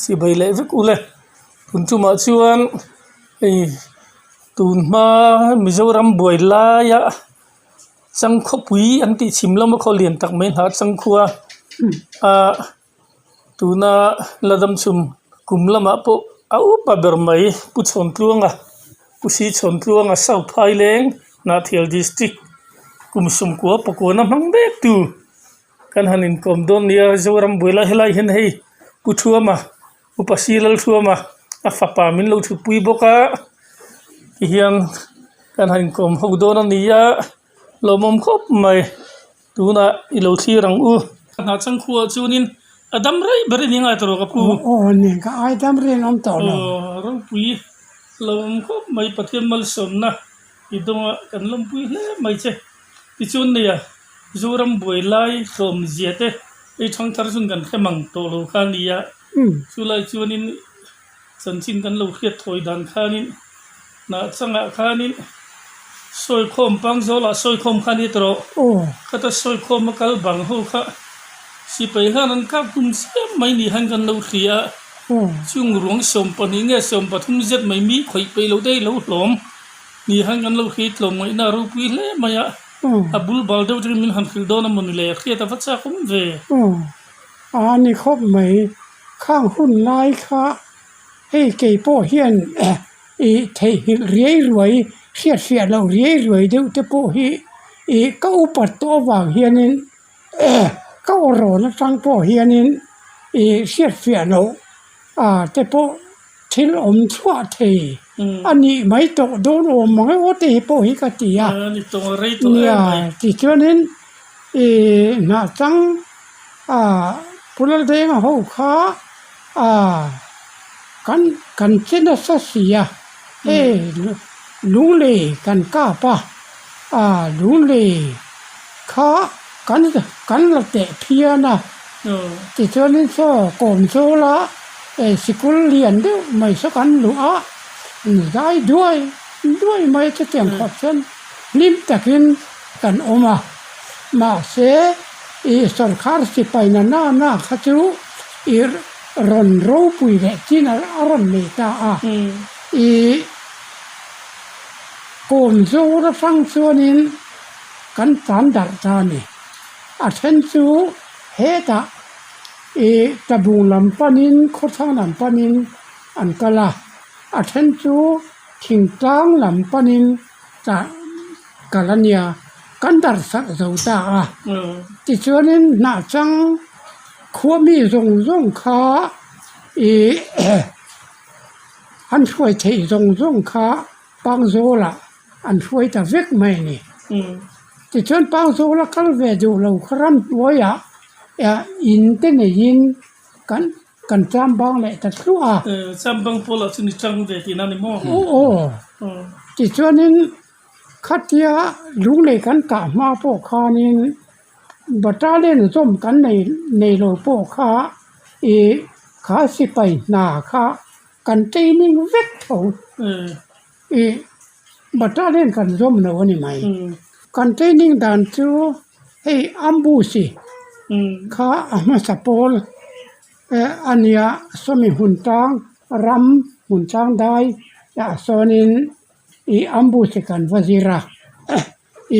Chibai leh vek ule tun tumah chuan hei tun hma Mizoram buai laia Changkhawpui an tih chhim lama khaw lian tak mai hnah Changkhua ah tuna la dam chhum kum lamah pawh a upa ber mai Pu Chhawntluanga Pu Si Chhawntluanga South Phaileng Hnahthial District kum sawmkua pakuana hmang mek tu. Kan han inkawm dawn nia Zoram buailai helai hian hei Pu Thuama Upa Silal Thuama a fapa min lo thutpui bawk a tihian kan han inkawm ho dawn a ni a lawmawm khawp mai tunah i lo thlir ang u. Hnah changkhuah chuanin a dam rei ber in i ngai tawh ka pu. Aw ni ka ai dam reng awm tawh lo. Aw ropui lawmawm khawp mai Pathian malsawmna i dawnga kan lawmpui hle mai che. Tichuan nia, Zoram buai lai tlawm zia te hei thangthar chun kan hre mang tawh lo kha nia. Chulai chuanin chanchin kan lo hriat thawi dan khanin hnah changah khanin sawikhawm pangzawlah sawikhawm kha ni tawh. Khata sawikhawm a kal bang ho kha sipai hlan an kap tum chiam mai ni han kan lo hria a. Chung ruang 12 nge 13 zet mai mi khawih peih loh te hi lo hlawm. Ni han kan lo hri tlawm ngaihna a ropui hle mai a, a bul bal deuh chu min han hrilh dawn a mawni le, hriat a va chak awm ve. Aw, a ni khawp mai, khang hun lai kha hei kei pawh hian i theihnghilh riai ruai, hriat hriat loh riai ruai deuh te pawh hi i ka upat tawh avang hianin ka aw rawn atang pawh hianin i hriat hriat loh te pawh. Thil awm chhuah thei a nih mai tawh dawn awm mang e aw te hi pawh hi ka ti a. Nia tichuanin ih hnah chang ah Pu Laldenga ho kha ah kan kan che nasa si a hei lunglei kan kap a ah lunglei kha kan kan la teh phian a tichuanin saw kawm zawl a. Hei sikul lian deuh mai saw kan luh a, an zai duai duai mai chutiang khawp chuan hlim takin kan awm a, mahse ih sawrkar sipai na na na kha chu ih rawn ropui leh chin a rawn nei ta a, ih kawm zawr atang chuanin kan tan darh ta a ni, a then chu hetah. Ih tabung lam panin khawthlang lam panin an kal a, a then chu thingtlang lam panin tah kal a nia, kan darh sarh zo ta a, tichuanin hnah chang khua mi zawng zawng kha ih an hruai theih zawng zawng kha Pangzawlah an hruai ta vek mai a ni. Tichuan Pangzawla kal ve duh lo kha ramhnuaiah in te neiin kan kan chambang leh ta thluah a. Chambang pawh lah chu ni chang ve tihna a ni maw? Aw aw. Tichuanin khatia lunglei kan kah hma pawh khanin battalion zawm kan nei nei lo pawh kha ih kha sipai hna kha kan training vek tho ih battalion kan zawm lo a ni mai kan training dan chu hei ambush kha a hmasa pawl eh a nia sawmi hun tang ram hmun tang dai ah sawnin ih ambush kan va zir a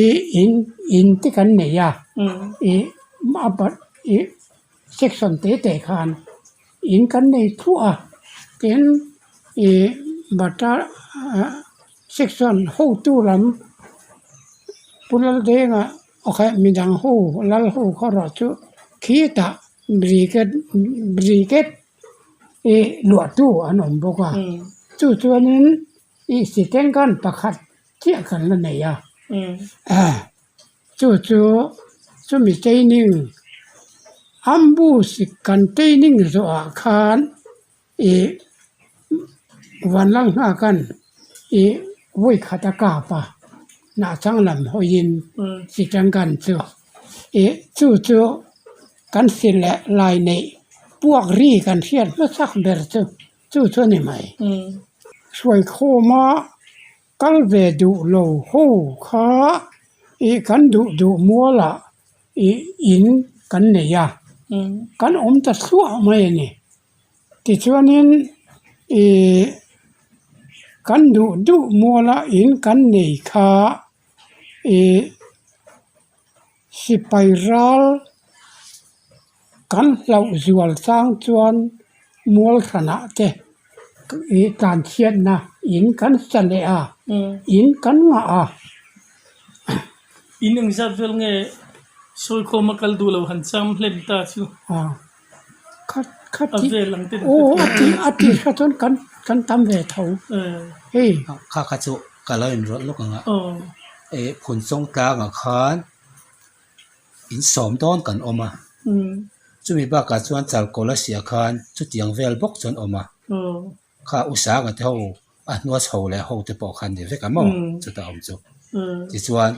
ih in in te kan nei a ih ih section te te khan. In kan nei thluah a tin ih bata ah section hotu lam Pu Laldenga okay midang ho lal ho kha erawh chu khitah brigade brigade ih luahtu an awm bawk a chu chuanin ih sitengkan pakhat chiah kan la nei a Chu chu chumi training ambush kan training zawhah khan ih Vanlalnghakan ih vawi khat a kap a hnah chang lam hawiin chi tangkan chu ih chu chu kan si leh lai neih puak ri kan hriat hmasak ber chu chu chu a ni mai. Hruaikhawma Kal ve duh lo ho kha ih kan duh duh mualah ih in kan nei a, kan awm ta thluah mai a ni. Tichuanin ih kan duh duh muala in kan nei kha ih sipai ral kan hlauh zual chang chuan mual hranah te ih tlan chhiatna in kan sa leh a in kan ngah a. In engzat vel nge sawi khawm a kal duh lo han cham hlen ta chu. Khat khat tih aw a tih a tih kha chuan kan kan tam ve tho hei. Kha kha chu ka lo inrawlh lawk ang a eh Phunchawng tlangah khan in sawm dawn kan awm a chumi bakah chuan Chalkawla siah khan chutiang vel bawk chu an awm a kha u Sanga te ho a hnua chho leh ho te pawh khan ni vek ang maw chutah awm chu tichuan.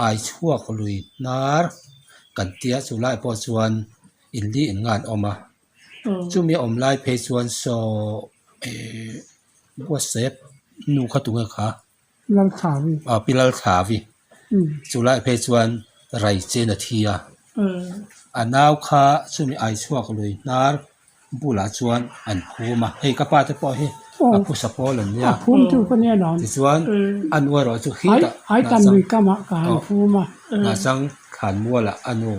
Ai chhuak lui hnar kan tia chu lai pawh chuan inli in nga an awm a chumi a awm lai phei chuan saw eh buatsaih nu kha tunge kha ah pi Lalthlavi chu lai phei chuan rai chen a thi a a nau kha chumi ai chhuak lui hnar bulah chuan an phum a hei ka pa te pawh hi a phusa pawl an nia tichuan a nu erawh chu hetah hnahchang thlan mualah a nu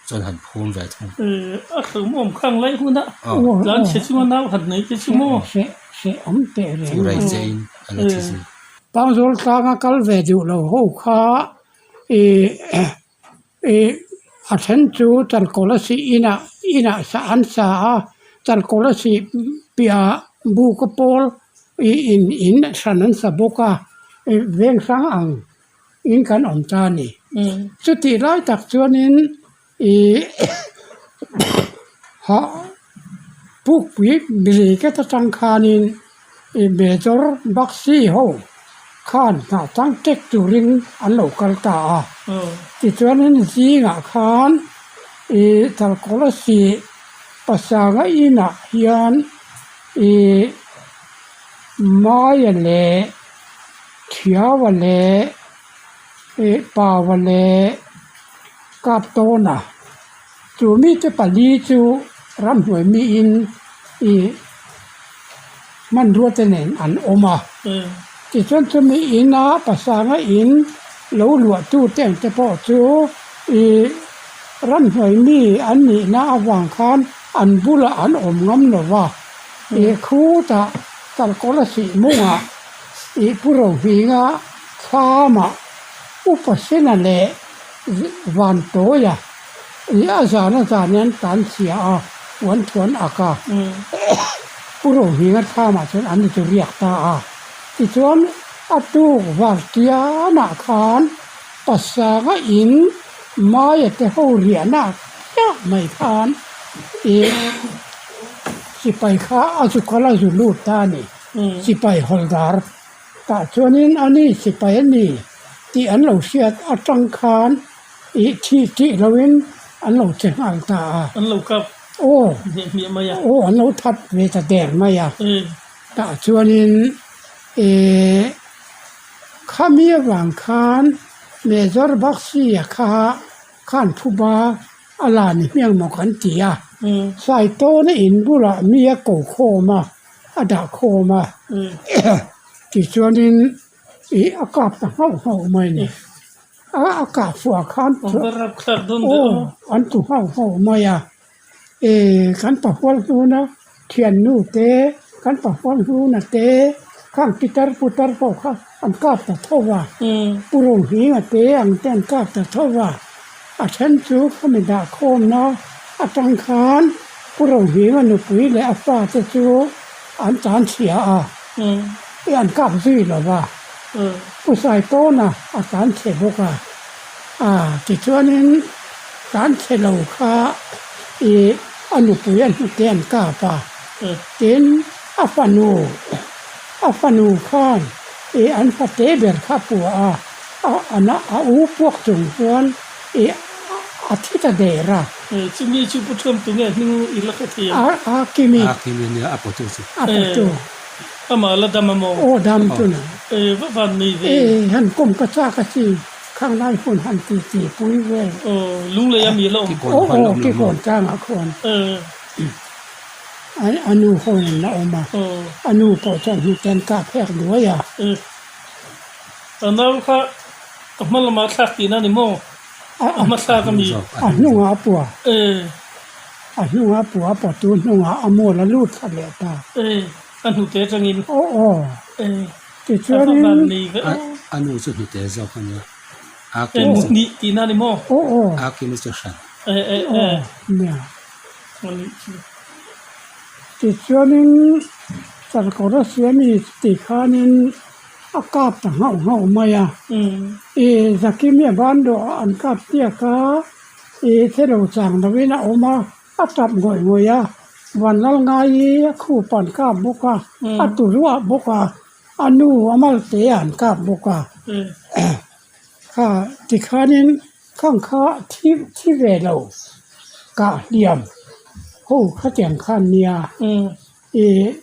chuan han phum ve thung. Chu rei chein a la thi zui. Pangzawl tlanga kal ve duh lo ho kha ih Ih a then chu Chalkawla sih inah inah sa an sa a, Chalkawla sih piahah buka pawl ih in in hran an sa bawk a, ih veng hrang ang in kan awm ta a ni. Chutih lai tak chuanin ih hah pukpui brigade atang khanin ih Major Bakshi ho khan hnah tang tek turin an lo kal ta a. Tichuanin zingah khan ih Chalkawla sih pasanga inah hian ih Maia leh Thiaua leh ih Paua leh Kaptawna chu mite pali chu ramhnuai miin ih hmanrua te nen an awm a tichuan chumi ina pasanga in lo luah tu te ang te pawh chu ih ramhnuai mi an nihna avang khan an bulah an awm ngam lo va ih khutah kalkawla sih mungah ih pu Rohminga thlamah upa sena leh van tawia ih a zan a zan hian tan chhia a uan thuan ak a Pu Rohminga thlamah chuan an zu riak ta a tichuan a tuk var tianah khan pasanga in Maia te ho riahna chiah mai khan ih sipai kha a zu kal a zu lut ta a ni sipai hawldar tah chuanin a ni sipai a ni tih an lo hriat atang khan ih thih tih loin an lo che nghal ta a. An lo kap Aw hmiah hmiah mai a. Aw an lo that ve ta der mai a. Tah chuanin ih khami avang khan Major Bakshi-a kha khan phuba a la ni hmiang maw kan ti a. Saitawna in bulah mi a ko khawm a, a dah khawm a. Tichuanin ih a kap ta nghauh nghauh mai a ni. A a kah fuah khan aw an tu nghauh nghauh mai a eh kan pahual hnuna thiannu te kan pahual hnuna te khang pitar putar pawh kha an kap ta tho va pu Rohminga te ang te an kap ta tho va a then chu khami dah khawmna atang khan pu Rohminga nupui leh a fate chu an tan chhia a eh an kap zui lo va. Pu Saitawna a tlan chhe bawk a, a tichuanin tlan chhe lo kha ih a nupui a hnute an kap a, tin a fanu a fanu khan ih an fate ber kha a puah a, a a u puak chung chuan ih a thi ta der a. Chumi chu Pu Thuam tunge hming i la hre thei ang? A Kimi. A Kimi nia a pawtu chu. A pawtu. Amah la dam a maw? Aw dam chu na. E va van nei ve. E han kawm ka chak a chi khang lai hun han ti ti pui ve. Aw lunglei a mi la awm. Aw aw kikawn tlangah khawn. E. A nu ho in a awm a, a nu pawh chuan hnute an kap hek duai a. A nau kha a hma lamah thlak tihna a ni maw? A hma thlak a mi? A hnungah a pua. A hnungah a pua, a pawtu hnungah a mual a lut thla leh ta. A hnute atangin. Aw aw. Tichuanin. A nu chu hnute zawk a nia. Nih tihna a ni maw? Aw aw. A kimi chu hran. Aw nia. Tichuanin Chalkawra siami tih khanin a kap ta nghauh nghauh mai a. I Zakimi a ban dawh a an kap tiak a, i thelo chang lovin a awm a, a tap ngawih ngawih a. Vanlal ngai i a khup an kap bawk a, a tu ruah bawk a. A nu a malte an kap bawk a, kha tikhanin khang kha thi thi ve lo kah hliam ho khatiang khan nia ih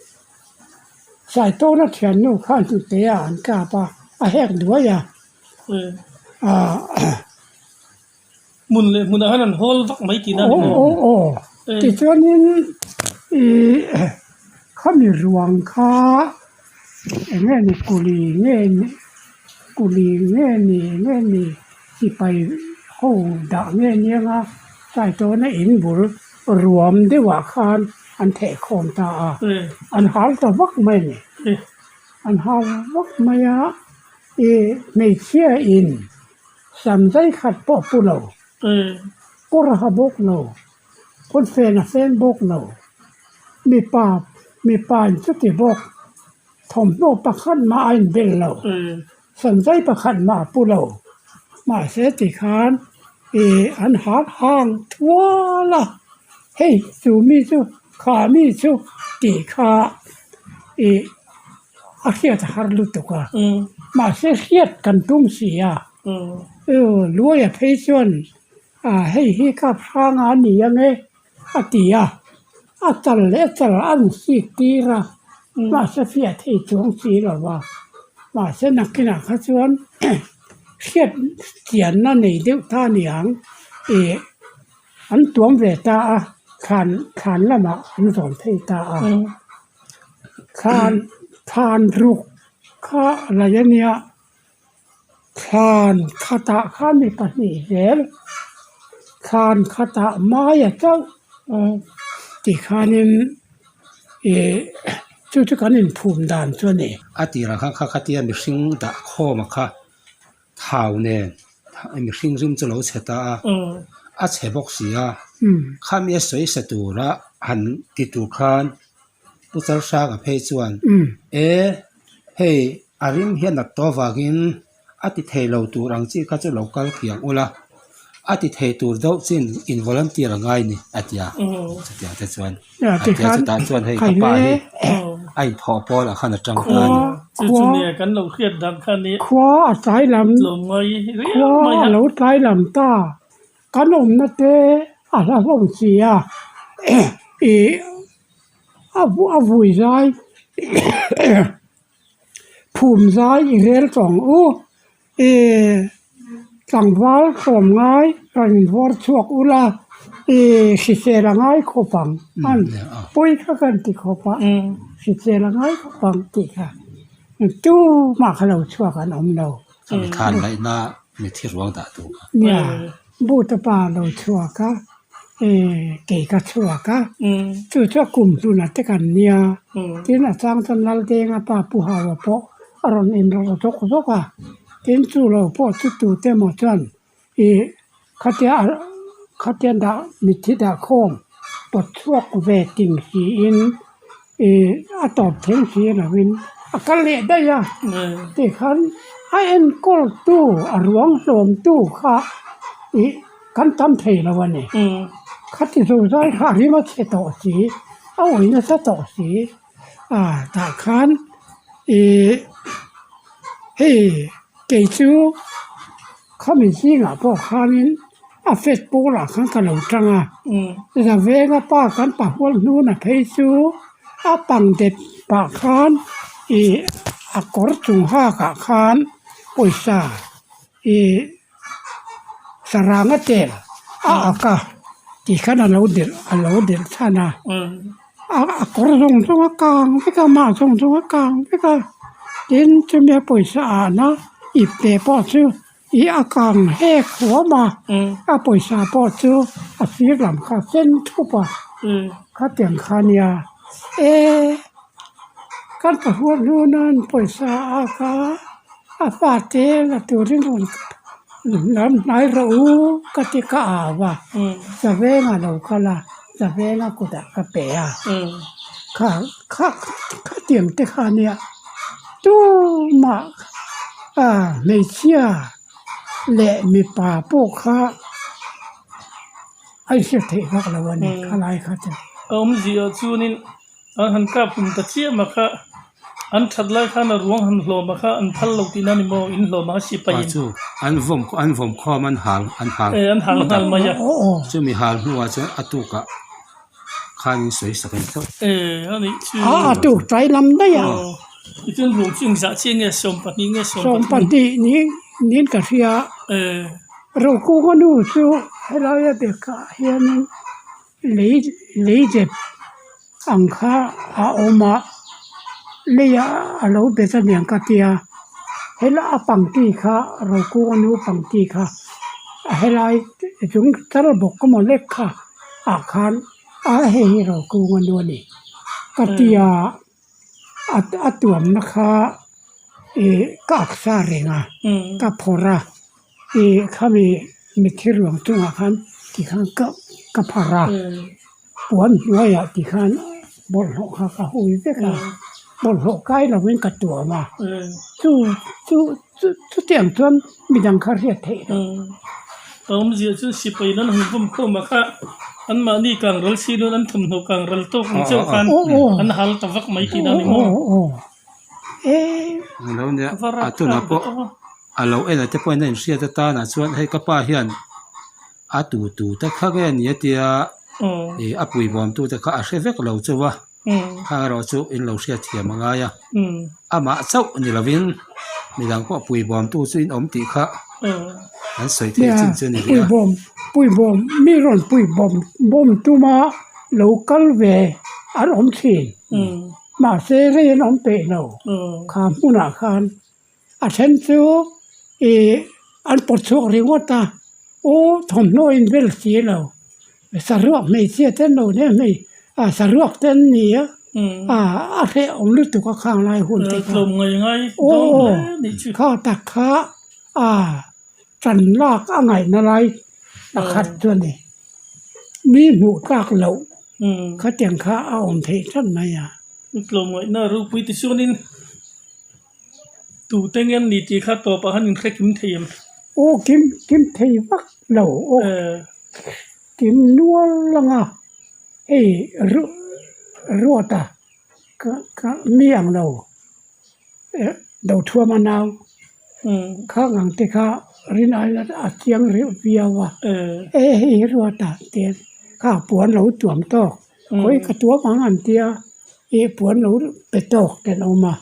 Saitawna thiannu khan hnute ah an kap a, a hek duai a ah. Hmun leh hmunah hian an hawl vak mai tihna a ni maw? Aw aw tichuanin ih khami ruang kha eng nge ni kuli nge ni kuli nge ni nge ni sipai ho dah nge niang a saitawna in bul ruam deuhah khan an theh khawm ta a an hal ta vak mai a ni an hal vak mai a ih hmeichhia in. Sam zai khat pawh pu lo, kawr ha bawk lo, kawtfen a fen bawk lo, mipa mipa in chuti bawk, thawmhnaw pakhat mah a inbel lo, sam zai pakhat mah a pu lo, mahse tikhan ih an hal hang thual a, hei chu mi chu kha mi chu tih kha ih. A hriat a har lutuk a, mahse hriat kan tum si a, Luaia phei chuan hei hi kap hranga a ni ang e a ti a, a chal leh a chal a an sik tir a, mahse fiah thei chuang si lo va, mahse nakinah kha chuan hriat chianna nei deuh ta a ni ang ih an tuam ve ta a, thlan thlan lamah an zawn phei ta a. Thlan thlan ruk kha a laih a nia thlan khatah khan mi pahnih zel thlan khatah maia chauh tikhanin ih chu chu kan inphum dan chu a ni. A tirah khan kha khatia mihring dah khawm a kha thau nen mihring rim chu lo chhe ta a, a chhe bawk si a, khami a sawi sa tura han ti tur khan Pu Chalhranga phei chuan e hei a rim hian a tawh avangin a ti thei lo tur ang chi kha chu lo kal kiang ula a ti thei tur deuh chin in volunteer a ngai ni a ti a, chutiang te chuan a ti a chutah chuan hei ka pa hi a inthawh pawl ah khan a tang ta a ni. Chu chu nia kan lo hriat dan kha ni. Khua a tlai lam khua a lo tlai lam ta kan awmna te a hla hlawm si a ih a vui zai phum zai i rel tawng u. Ih tlangval tlawm ngai rawn invuar chhuak ula ih hrisel a ngai khawp ang an pawi kha kan ti khawp a hrisel a ngai khawp ang tih kha tumah kha lo chhuak an awm lo. Chumi thlan laihna mithi ruang dah tur kha. Nia Buta pa lo chhuak a ih kei ka chhuak a chu chu a kum hlun a te kan nia tin a chang chuan Laldenga pa Pu Haua pawh a rawn inrawlh zawk zawk a tin chu lo pawh chu tute emaw chuan ih khatia khatia dah mitthi dah khawm pawt chhuak ve ting siin ih a tawp thleng si lovin a kal leh daih a tikhan a enkawl tu a ruang hlawm tu kha ih kan tam thei lo a ni khati zozai kha a rim a chhe tawh si a awih nasa tawh si. A tah khan ih hei kei chu khami zingah pawh khanin a fet pawlah khan ka lo tang a Zavenga pa kan pahual hnuna phei chu a pang dep pah khan ih a kawr chung hakah khan pawisa ih sarang a tel a ak a tikhan a lo delh a lo delh chhan a. A kawr zawng zawng a kang vek a mah zawng zawng a kang vek a tin chumi a pawisa ahna ip te pawh chu ih a kang hek huam a a pawisa pawh chu a sir lam kha a sen thup a khatiang kha a nia e kan pahuat hnu nan pawisa a kha a fate la turin rawn lam hnai rawh u ka ti ka au a zaveng a lo kal a. Zaveng a kutah ka pe a, kha kha khatiang te kha nia tumah a hmeichhia leh mipa pawh kha a inhriat theih vak lo a ni khalai kha chu. A awmzia chuanin an han kap hlum ta chiah mah kha an that lai khan a ruang han hlawm a kha an phal lo tihna a ni maw in hlawm a sipai in. Chu an vawm an vawm khawm an hal an hal e an hal nghal mai a. Chumi hal hnuah chuan a tukah khan in sawi sak ang chauh. E a nih chu. A a tuk tlai lam daih a. Tichuan ruang chu engzah chiah nge 12 nge 13. 12 niin niin ka hria. E. Rokunga nu chu helaia bekah hianin lei lei dep ang kha a awm a leiah a lo bet aniang ka tia helai a pangti kha Rokunga nu pangti kha a helai chung chal bawk emaw lek kha ah khan a hei hi Rokunga nu a ni ka tia a tuamna kha ih ka aksa reng a ka phawrh a ih khami mitthi ruang chungah khan tikhan ka ka pharh a. Puan hnuaiah ti khan bawlhhlawh kha ka hui vek a, bawlhhlawh kai lovin ka tuam a, chu chu chu chutiang chuan midang kha hriat theih lo. A awmzia chu sipai nan han vawm khawm a kha anmahni kang ral si dawn an thawmhnaw kang ral tawk ang chauh khan an hal ta vak mai tihna a ni maw? Lo nia a tunah pawh a lo en a te pawhin a inhriat atana chuan hei ka pa hian A tu tu te kha nge ni a tia ih a puibawm tu te kha a hre vek lo chu va kha erawh chu in lo hriat thiam a ngai a amah chauh ni lovin midang pawh puibawm tu chu in awm tih kha an sawi theih chin chu a ni rih a. Puibawm puibawm mi rawn puibawm bawm tuma lo kal ve an awm thin mahse rei an awm peih lo kha hmunah khan A then chu ih an pawt chhuak ringawt a, aw thawmhnaw in vel si lo, saruak hmeichhia te an lo hle hmei a saruak te an ni a, a hrehawm lutuk a khang lai hun te kha aw kha tak kha a tan lak a ngaihna lai pakhat chu a ni, mi hmuh tlak loh khatiang kha a awm theih tlat mai a. Tlawmngaihna ropui ti chuanin. Tute nge an ni tih kha tawpah khan inhre kim thei em? Aw kim kim thei vak lo aw kim nual anga hei ruata ka ka mi ang lo do thuam a nau khang ang te kha rin aia a chiang reuh viau a e hei hi ruata te kha puan lo tuam tawk khawi ka tuam ang an tia. Ih puan lo pe tawk te an awm a,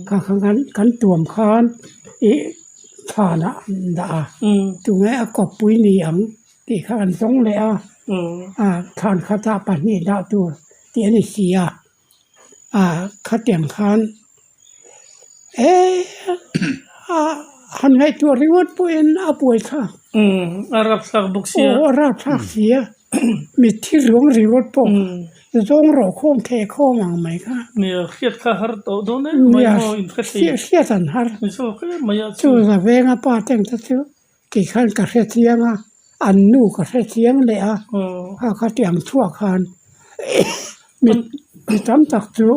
kha kha khan kan tuam khan ih thlanah an dah a, tunge a kawppui ni ang tih kha an zawng leh a, ah thlan khatah pahnih dah tur tih a ni si a, ah khatiang khan eh ah han ngaihtuah ringawt pawhin a buai thlak. A rapthlak bawk sia. Aw a rapthlak sia. Mitthi ruang ringawt pawh zawng rawh khawm thei khawm ang mai kha. Nia hriat kha har tawh dawn em mai maw in hre thei. Hriat an har. Zawk em mai a chu. Chu Zavenga pa te ang te chu kei khan ka hre chiang a, an nu ka hre chiang leh a, kha kha tiang chhuak khan mi tam tak chu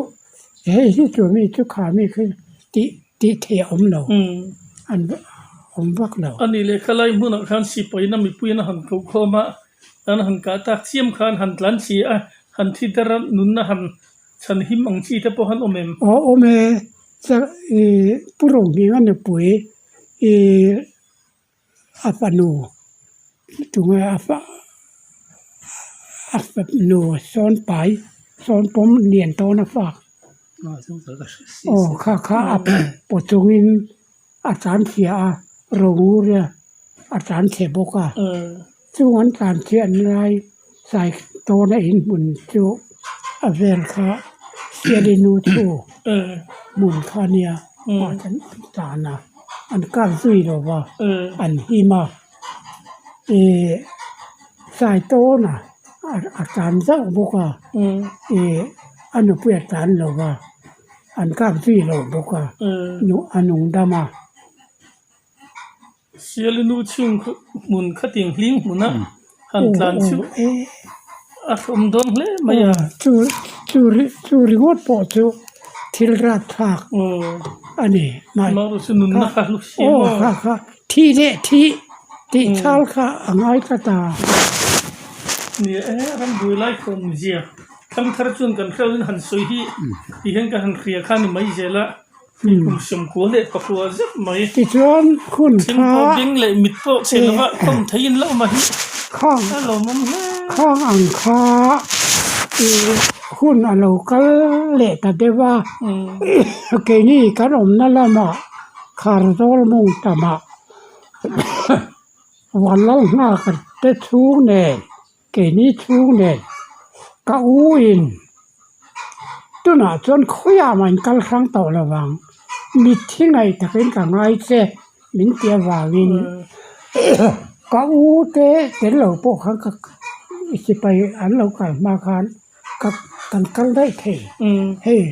hei hi chu mi chu kha mi khi tih tih theih a awm lo an awm vak lo. A nih leh khalai hmunah khan sipaina mipuiin a han koh khawm a. An han kah tak chiam khan han tlan chi a, han thi der a, nunna han chhan him ang chi te pawh han awm em? Aw awm e, i Pu Rohminga nupui i a fanu tunge a fa a fanu sawn pai sawn pawm lian tawn a fak aw kha kha a paw chungin a tlan chhia a, rongur a tlan chhe bawk a, chung an tlan chhiat lai sai tawna inhmun chu. a vel kha Sialinu thu hmun kha a nia ah chuan an tan a an kap zui lo va an him a ih Saitawna a tan zauh bawk a ih a nupui a tan lo va an kap zui lo bawk a a nung dam a. Sialinu chhung hmun khatin hling hmuna han tlan chu a hlawm dawn hle mai a. Chu chu chu ringawt pawh chu thil rat thlak a ni. Amaherawhchu chu nunna kha hlu si maw? Aw kha kha thi leh thih tih chal kha a ngai tlat a. Ni e, rambuai lai khawm zia thangthar chuan kan hreuhin han sawi hi tihian ka han hria kha ni mai zel a. Kum sawmkua leh pakua zet mai. Tichuan hun kha. Thing pawh beng leh mit pawh chhe lova khawm theiin lo mah hi a lawmawm hle. Khang ang kha hun a lo kal leh ta deuh a, keini kan awmna lamah Kharzawl mawng tamah Vanlal nghak te chhung nen Keini chhung nen ka u in tunah chuan khawiah mah in kal hrang tawh lo vang, mitthi ngaih takin ka ngai che min ti avangin ka u te tel lo pawh khan ka sipai an lo kal hma khan ka kan kal daih thei hei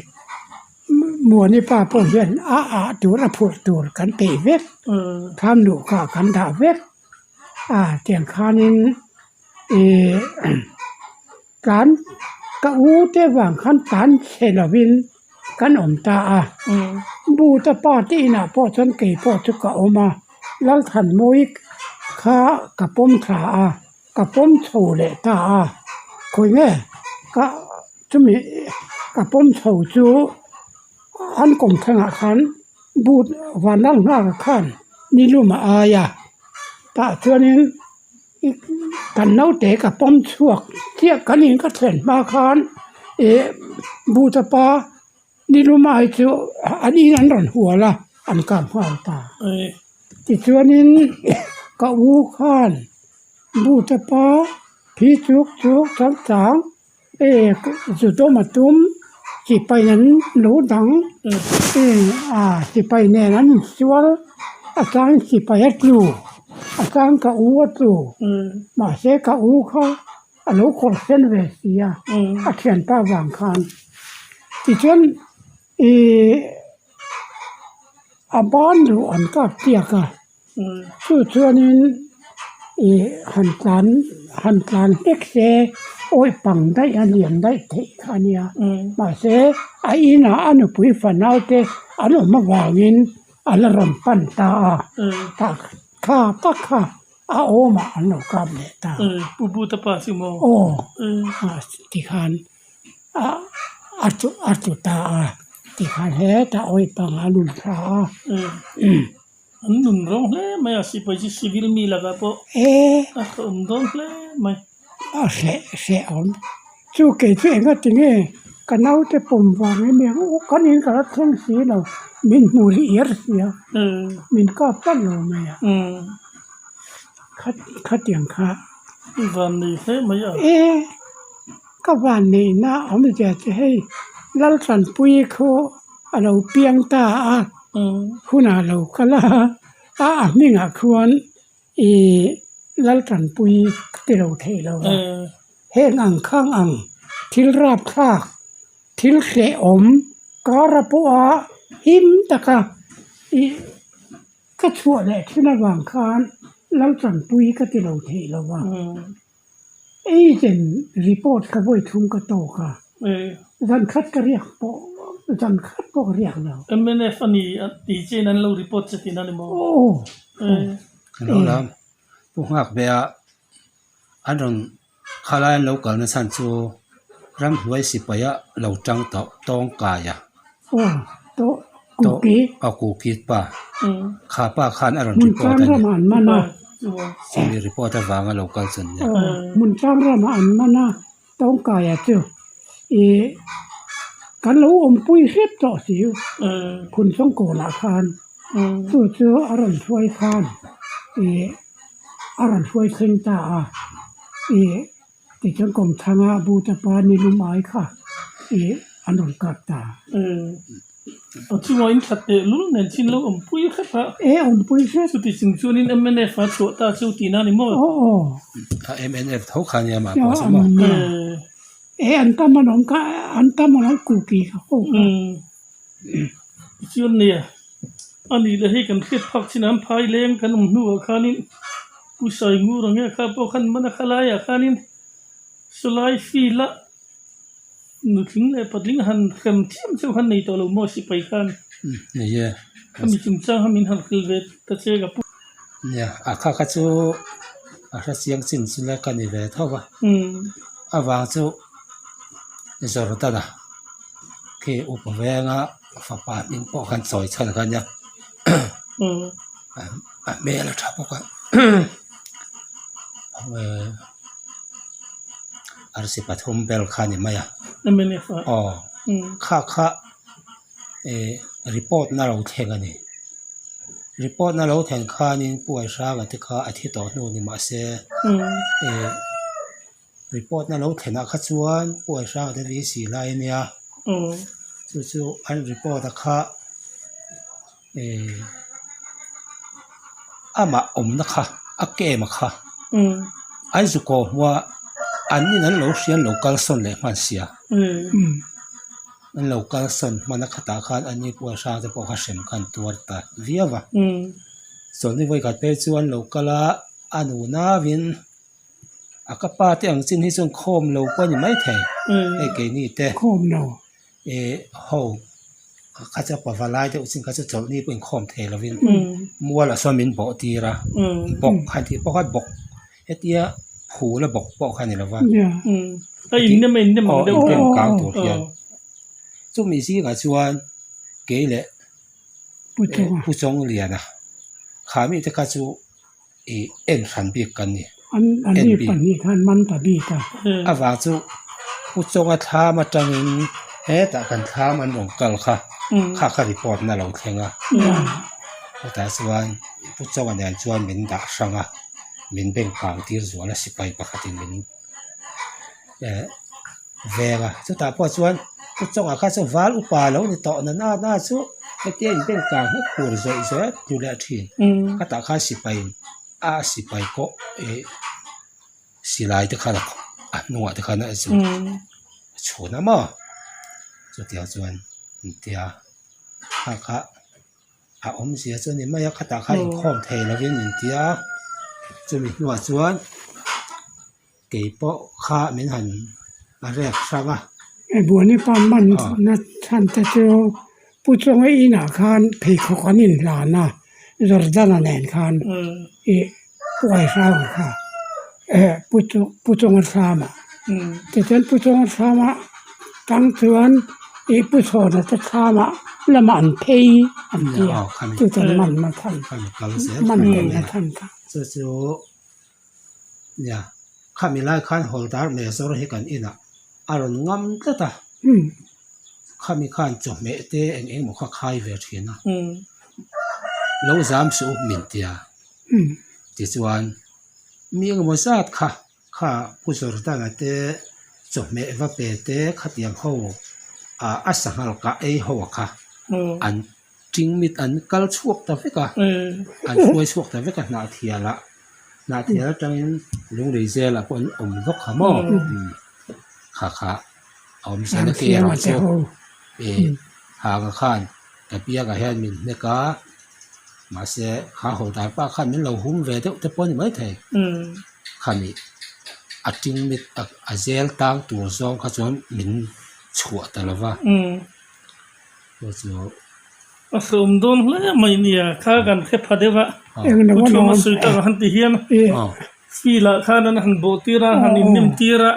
Muani pa pawh hian a ah tur a phurh tur kan peih vek thlam luhka kan dah vek. A tiang khanin ih tlan ka u te vang khan tlan chhe lovin kan awm ta a buta pa te inah pawh chuan kei pawh chu ka awm a Lalthanmawii kha ka pawm thla a ka pawm chho leh ta a khawi nge ka chumi ka pawm chho chu an kawmthlangah khan but vanlal nghak khan nilum a ai a tah chuanin kan naute ka pawm chhuak chiah kan in ka thlen hma khan ih but a pa nilum ai chu an in an rawn hual a an kap nghal ta tichuanin ka u khan but a pa thi chuk chuk chang chang. E zu dawm a tum sipai an lo dang e a sipai nen an insual a chang sipai a tlu a chang ka u a tlu mahse ka u kha a lo kawr sen ve si a a thianpa vang khan tichuan ihh a ban luh an kap chiak a. Chu chuanin ih han tlan han tlan hlek se awih pang daih a lian daih theih kha a nia mahse a inah a nupui fanau te an awm avangin a la rawn pan ta a tah kha tak kha a awmah an lo kap leh ta. Aw tikhan. A chu a chu ta a tikhan hetah awih pang a lun thla a. An nun rawng hle mai a sipai chu civil mi lakah pawh a hlawm dawn hle mai. A hreh hreh awm chu kei chu enga tinge ka naute pawm vang em em u kan in ka la thleng si lo min hmu rih er sia min kap tlat lo mai a khatiang kha. I van nei hle mai a. E. Ka vanneihna awmzia chu hei Laltanpuii khu a lo piang ta a, hunah lo kal a, a a hmingah khuan ih Laltanpuii ka ti lo theih lo a, heng ang khang ang thil rapthlak thil hrehawm kara pawha him taka ih ka chhuah leh thin avang khan Laltanpuii ka ti lo theih lo a. Agent report ka vawi thum ka tawk a, zan khat ka riak pawh zan khat pawh ka riak lo. Mnf a ni tih chian an lo report che tihna a ni maw? Aw. Ka lo lam pu nghak ve a, an rawn khalai an lo kalna chhan chu ramhnuai sipai a lo tang tawh tawngkai a. Aw tawh Kuki. Aw Kuki pa kha pa khan a rawn report a ni. Hmun tlang ramah an man a. Chumi report avanga lo kal chu an nia. Aw hmun tlang ramah an man a tawngkaia chu ih kan lo awmpui hrep tawh si phun chawngkawnah khan chu chu a rawn hruai khan ih a rawn hruai thleng ta a ih tichuan kawmthanga Butapa nilum ai kha. Ih an rawn kap ta. A chungah in thla teh lul nen chin lo awmpui hrep a. E awmpui hrep. Chuti chung chuanin mnf a chhuah ta chu tihna a ni maw? Aw aw. A mnf tho kha nia mah pawh chu maw? E an tam an awm kha an tam an awm kuki kha ho kha. Tichuan nia a nih leh hei kan hriat phak chin an phai leng kan awm hnuah khanin Pu Saingur ang nge kha pawh khan man a kha laiah khanin sawlai field a Nutling leh patling han hrem chiam cheu khan nei tawh lo maw sipai khan? Nei e. Khami chungchang kha min han hrilh ve ta che ka pu. Nia, a kha kha chu a hre chiang chin chu la ka ni ve tho va. Avang chu Jordan-a khi upa venga fapa hming pawh khan chawi chhan kha nia. A hmel a tha bawk a. Arsi pathum bel kha a ni mai a. Mnf ah. Aw. Kha kha eh report na lo thleng a ni. Report na lo thlen khanin Pu Aihranga te kha a thi tawh hnu ni mahse eh report na lo thlen ah kha chuan Pu Aihranga te VC lai a nia. Chu chu an report a kha eh amah awmna kha a kem a kha an zu kawh hmuh a an in an lo hria an lo kal sawn leh hman sia an lo kal sawn hman a khatah khan an ni pawh a hrang te pawh kha hrem khan tuar ta viau a chawlhni vawikhat phei chu an lo kal a a nu nauin a ka pa te ang chin hi chuan khawm lo pawh a ni maithei hei keini te khawm lo eh ho kha chu pava lai deuh chin kha chu chawlhni pawh inkhawm thei lovin mualah sawn min bawh tir a bawk han tih pawh kha bawk hetia phul a bawk pawh kha a ni lova a innem a innem ang deuh aw innem kang tur hian chumi zingah chuan kei leh Pu Chawngliana kha mite kha chu. Ih en hran bik kan ni. An an ni pahnih khan man ta bik a. Avang chu Pu Chawnga thlam atangin hetah kan thlam an rawn kal kha kha kha report na lo thleng a. Chutah chuan Pu Chawnga nen chuan min dah hrang a, min beng kang tir zual a sipai pakhatin min eh veng a. Chutah pawh chuan Pu Chawnga kha chu val upa lo ni tawh na na na chu hetia in beng kang hi khur zawih zawih a tlu leh thin. Khatah khan sipai a sipai pawh ih silai te khan a hnungah te khan a chhun a maw chutiang chuan an tia kha kha a awmzia chu a ni mai a khatah khan inkhawm thei lovin an tia chumi hnuah chuan. Kei pawh kha min han a rek hrang a. Hei Buani pa man na chhan te chu Pu Chawnga inah khan pheikhawk an inhlan a, Jordana nen khan ih Pu Aihranga kha eh Pu Pu Chawnga thlamah tichuan Pu Chawnga thlamah tang chuan ih Pu Chhawna te thlamah lamah an phei an ti a, chu chuan man na chhan man na chhan kha. Chu chu. Nia, khami lai khan Hawldar Mezawr hi kan inah a rawn ngam tlat a, khami khan chawhmeh te eng eng emaw kha khai ve thin a, lo zam suh u min tia, tichuan mi engemaw zat kha kha Pu Jordana te chawhmeh va pe te khatiang ho ah a sanghal kah ei ho a kha an Ṭingmit an kal chhuak ta vek a, an hruai chhuak ta vek a Hnahthialah. Hnahthial atangin Lunglei zelah pawh an awm vak ha maw? Kha kha a awm zel a kei erawh chu ih hanga khan ka biakah hian min hnek a, mahse kha haw dan pah khan min lo hum ve deuh te pawh a ni maithei. Khami a ṭingmit a zel tang tur zawng kha chuan min chhuah ta lo va. A sawm dawn hle mai nia kha kan hre pha deuh a pu Thuma sawi tak han ti hian field ah khan an han bawh tir a han innem tir a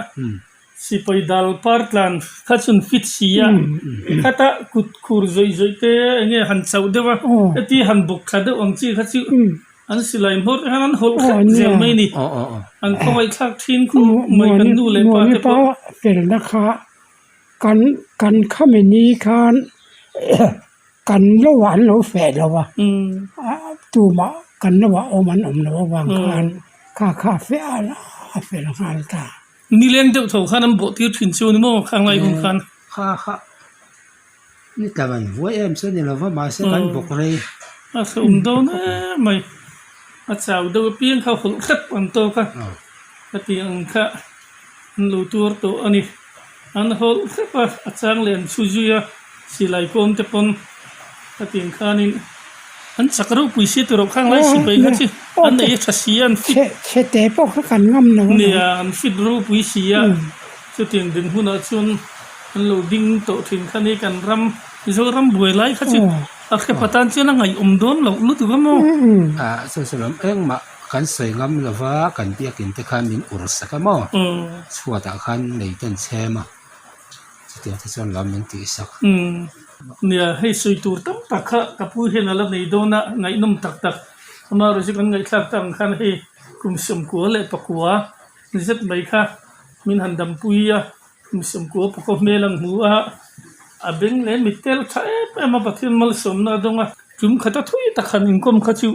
sipai dal par tlan kha chun fit si a khata kut khur zawih zawih te eng nge han chauh deuh a heti han bawk thla deuh ang chi kha chu an silai hmawr te khan an hawlh hrep zel mai a ni an khawngaih thlak thin khawp mai kan nu leh pa te pawh. Kan kan khami ni khan kan lo ah an lo feh lo a, tumah kan lo ah awm an awm lo avang khan kha kha a feh a a fel nghal ta. Nileng deuh tho khan an bawh tir thin chu a ni maw khang lai hun khan? Kha kha ni tla van vuai em chu a ni lo va mahse kan bawk rei. A hlawm dawn em mai a chau deuh apiang kha hawlh hrep an tawk a ka tih ang kha an lo tuar tawh a ni. An hawlh hrep a a chang leh an chhu zui a silai kawm te pawn ka tih ang khanin an chak ropui si tur ah khang lai sipai kha chu an nei a tha si a an fit Chhe te pawh kha kan ngam lo a ni. Nia an fit ropui si a. Chutiang dinhmunah chuan an lo ding tawh thin kha ni kan ram Mizoram buai lai kha chu a hrep atan chuan a ngaihawm dawn loh lutuk a maw? Ah chu chu lam engmah kan sawi ngam lova kan biakin te khan min ur sak a maw? Chhuatah khan lei te an chhem a, chutiang te chuan lam min tih sak. Nia hei sawi tur tam tak kha ka pu hian a la nei dawn a, ngaihnawm tak tak. Amaherawhchu chu kan ngaihthlak tak ang khan hei kum sawmkua leh pakua zet mai kha min han dampui a, kum sawmkua pakua hmel an hmu a, a beng leh mit tel tha em em a Pathian malsawmna a dawng a, tum khata thui tak han inkawm kha chu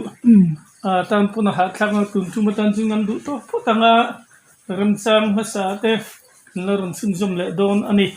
a tan pawn a hahthlak a, tun tum atan chu an duh tawk phawt ang a, remchang hmasa te an la rawn chhunzawm leh dawn a ni.